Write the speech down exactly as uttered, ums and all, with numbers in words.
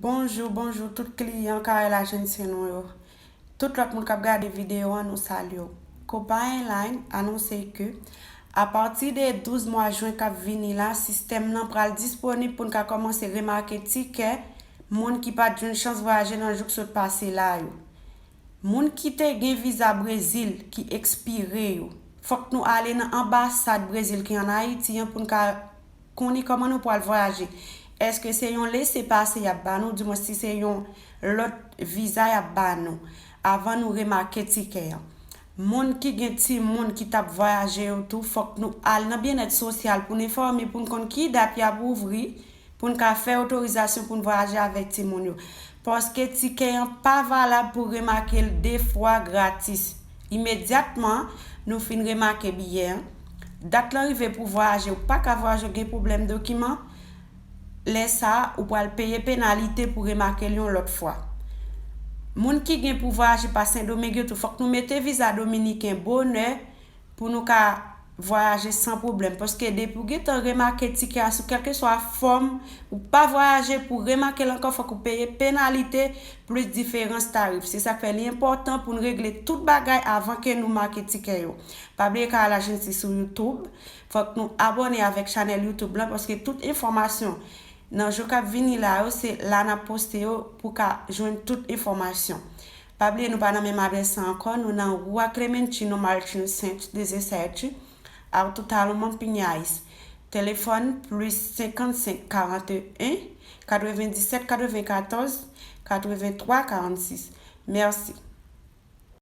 Bonjou, bonjou tout kliyan Carel Agency nou yo. Tout lòt moun k ap gade videyo an, nou salye w. Copa Airlines anonse ke apati de douz mwa jen k ap vini la, sistèm nan pral disponib pou n ka kòmanse remake tikè moun ki pa t jwenn chans vwayaje nan jou k sot pase la yo. Moun ki te gen viza Brezil ki ekspire yo, fòk nou ale nan anbasad Brezil ki ann Ayiti an pou n ka konnen kòman nou pral vwayaje. Èske se yon lese pase y ap ba nou, dimwen si se yon lòt viza y ap ba nou, avan nou remake tikè an? Moun ki gen timoun ki t ap vwayaje yo tou, fòk nou al nan byennèt sosyal pou n enfòme, pou n konn ki dat y ap ouvri, pou n ka fè otorizasyon pou n vwayaje avèk timoun yo. Paske tikè an pa valab pou remake l de fwa gratis. Imedyatman nou fin remake biyè an, dat lan rive pou vwayaje, ou pa ka vwayaje, ou gen pwoblèm dokiman, lè sa a, ou pral peye penalite pou remake l yon lòt fwa. Moun ki gen pou vwayaje pa Sendomeng yo tou, fòk nou mete viza dominiken bonè pou nou ka vwayaje san pwoblèm. Paske depi w gentan remake tikè a sou kèlkeswa fòm, ou pa vwayaje, pou remake l ankò, fòk ou peye penalite plis diferans tarif. Se sa k fè li enpòtan pou n regle tout bagay avan ke nou make tikè yo. Pa bliye Carel Agency sou YouTube. Fòk nou abòne avèk chanèl YouTube lan, paske tout enfòmasyon nan jou k ap vini la yo, se la n ap poste yo pou ka jwenn tout enfòmasyon. Pa bliye, nou pa nan menm adrès la ankò, nou nan Rua Clementino Martins cento e dezassete, Alto Talo, Mampinhais. Telefòn plis senkannsenk karanteyen, katrevenndisèt katrevenkatòz, katrevenntwa karannsis. Mèsi.